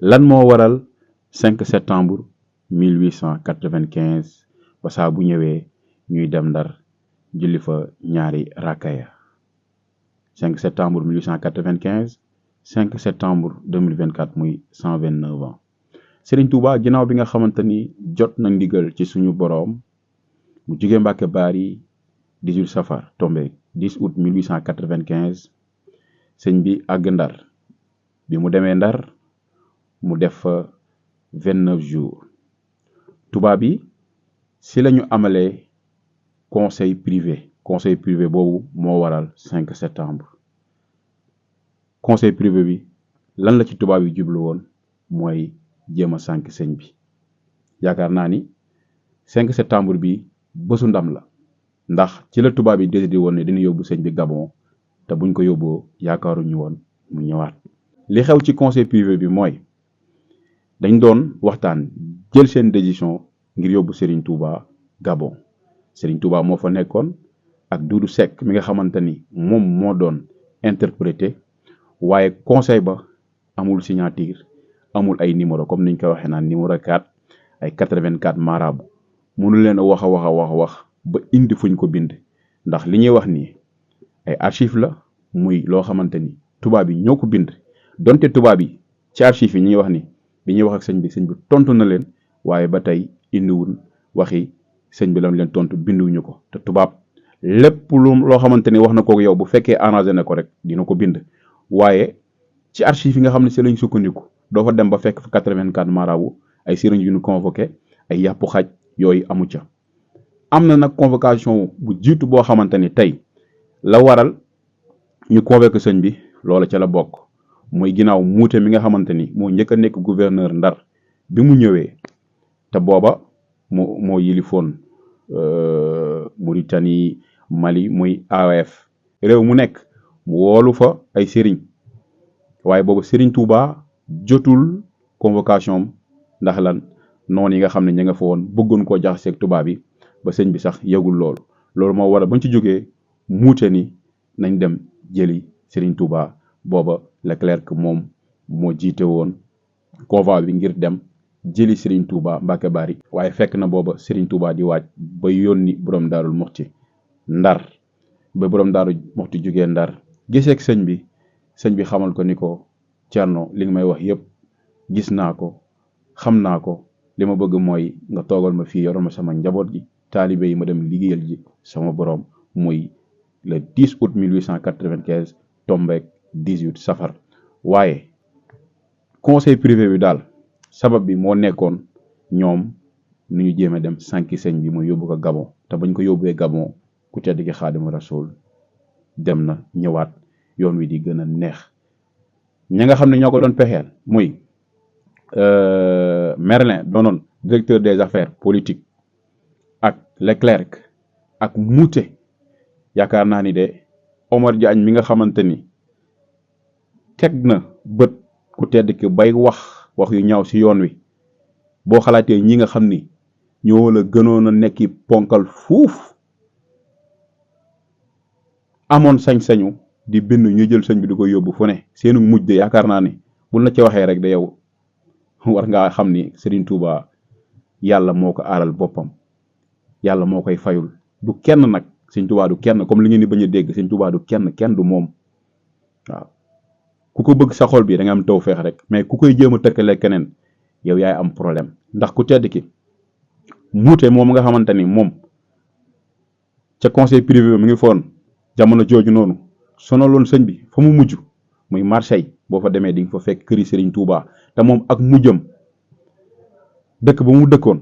lan moo waral 5 septembre 1895 ba saa bu ñëwee ñuy dem Ndar julli fa ñaari rakaya 5 septembre 1895 5 septembre 2024 muy 129 ans Serigne Touba ginnaaw bi nga xamante ni jot na ndigal ci suñu boroom mu jóge Mbàkke Baari 18 safar tombé 10 août 1895 sëñ bi àgg Ndar bi mu demee Ndar mu def fa 29 jours tubaab bi si lañu amalee conseil privé boobu moo waral 5 septembre conseil privé bi lan la ci tubaab yi jublu woon mooy jéem a sànk sëñ bi yaakaar naa ni 5 septembre bi bésu ndam la ndax ci la tubaab yi décidé woon ne dina yóbbu sëñ bi Gabon te buñ ko yóbboo yaakaaruñu woon mu ñëwaat. li xew ci conseil privé bi mooy dañ doon waxtaan jël seen décision ngir yóbbu Serigne Touba Gabon Serigne Touba moo fa nekkoon ak Doudou Seck mi nga xamante ni moom moo doon interprété waaye conseil ba amul signature amul ay numéro comme niñ ko waxee naan numéro 4 ay 84 marabu mënu leen a wax ba indi fuñ ko bind ndax li ñuy wax nii ay archive la muy loo xamante ni tubaab yi ñoo ko bind donte tubaab yi ci archive yi ñuy wax ni bi ñuy wax ak sëñ bi tontu na leen waaye ba tey indiwul waxi sëñ bi lam leen tontu binduwuñu ko te tubaab lépp loo xamante ni wax na ko yow bu fekkee arrangé na ko rek dina ko bind waaye ci archive yi nga xam ne si lañ sukkandiku doo fa dem ba fekk fa 84 marabu ay sëriñ yu ñu convoqué ay yàppu xaj yooyu amu ca am na nag convocation bu jiitu boo xamante ni tey la waral ñu convoqué sëñ bi loola ca la bokk mooy ginnaaw muute mi nga xamante ni moo njëkk a nekk gouverneur Ndar bi mu ñëwee te booba moo yilifoon Mauritanie Mali muy AOF réew mu nekk mu woolu fa ay sëriñ waaye boobu Serigne Touba jotul convocation ndax lan noonu yi nga xam ne ña nga fa woon bëggoon koo jaxaseeg tubaab bi ba sëñ bi sax yëgul loolu moo waral bañ ci jógee muute ni nañ dem jëli Serigne Touba booba Leclerc moom moo jiite woon convoi bi ngir dem jëli Serigne Touba Mbàkke Bari waaye fekk na booba Serigne Touba di waaj ba yónni borom Daarul Muxti Ndar ba borom Daarul Muxti jógee Ndar giseeg sëñ bi xamal ko ni ko Cerno li nga may wax yëpp gis naa ko xam naa ko li ma bëgg mooy nga toogal ma fii yoral ma sama njaboot gi taalibe yi ma dem liggéeyal ji sama borom muy le 10 août 1895 tombeek 18 safar waaye conseil privé bi daal sabab bi moo nekkoon ñoom nu ñu jéem a dem sànki sëñ bi mu yóbbu ko Gabon te bañ ko yóbbee Gabon ku tedd ki Xaadimu Rasuul dem na ñëwaat yoon wi di gën a neex ña nga xam ne ñoo ko doon pexeel muy Merlin doonoon directeur des affaires politiques ak Leclerc ak Moutet yaakaar naa ni de Omar Diagne mi nga xamante ni teg na bët ku tedd ki bay wax yu ñaaw ci yoon wi boo xalaatee ñi nga xam ni ñoo la gënoon a nekki ponkal fuuf amoon sañ-sañu di bind ñu jël sëñ bi di ko yóbbu fu ne seenu mujj de yaakaar naa ni buñ la ci waxee rek de yow war ngaa xam ni Serigne Touba yàlla moo ko aaral boppam yàlla moo koy fayul du kenn nag Serigne Touba du kenn comme li ngeen di bañ a dégg Serigne Touba du kenn du moom waaw ku ko bëgg sa xol bi da nga am tawfeex rek mais ku koy jéem a tëkkale keneen yow yaay am problème ndax ku tedd ki muute moom nga xamante ni moom ca conseil privé mi ngi foon jamono jooju noonu sonaloon sëñ bi fa mu mujj muy Marseille boo fa demee di nga fa fekk këri Serigne Touba te moom ak mujjam dëkk ba mu dëkkoon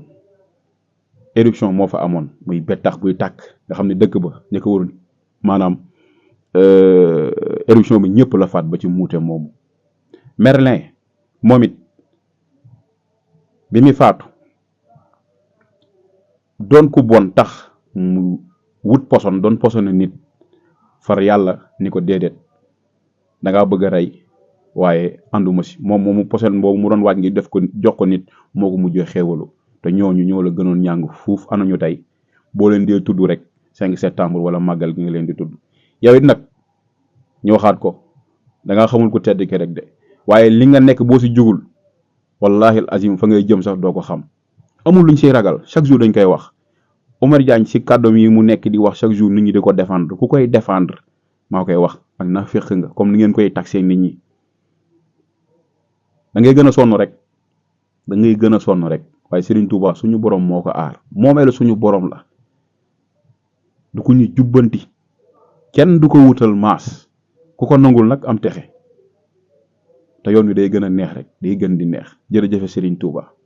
éruption moo fa amoon muy bettax buy tàkk nga xam ne dëkk ba ña ko waroon maanaam éruption bi ñëpp la faat ba ci muute moomu Merlin moom it bi muy faatu doon ku bon tax mu wut poson doon posone nit far yàlla ni ko déedéet dangaa bëgg a rey waaye ànduma si moom moomu poson boobu mu doon waaj ngi def ko jox ko nit moo ko mujjee xéewalu te ñooñu ñoo la gënoon ñàng fuuf anañu tey boo leen dee tudd rek 5 septembre wala màggal gi nga leen di tudd yow it nag ñu waxaat ko dangaa xamul ku tedd ki rek de waaye li nga nekk boo si jugul wallahi azim fa ngay jëm sax doo ko xam amul luñ siy ragal chaque jour dañ koy wax Omar Diagne si kàddoom yi mu nekk di wax chaque jour nit ñi di ko défendre ku koy défendre maa koy wax ak na fekk nga comme ni ngeen koy taxé nit ñi da ngay gën a sonn rek da ngay gën a sonn rek waaye Serigne Touba suñu borom moo ko aar moomee suñu borom la du ko ñu jubbanti kenn du ko wutal maas ku ko nangul nag am texe te yoon wi day gën a neex rek day gën di neex jërëjëf Serigne Touba.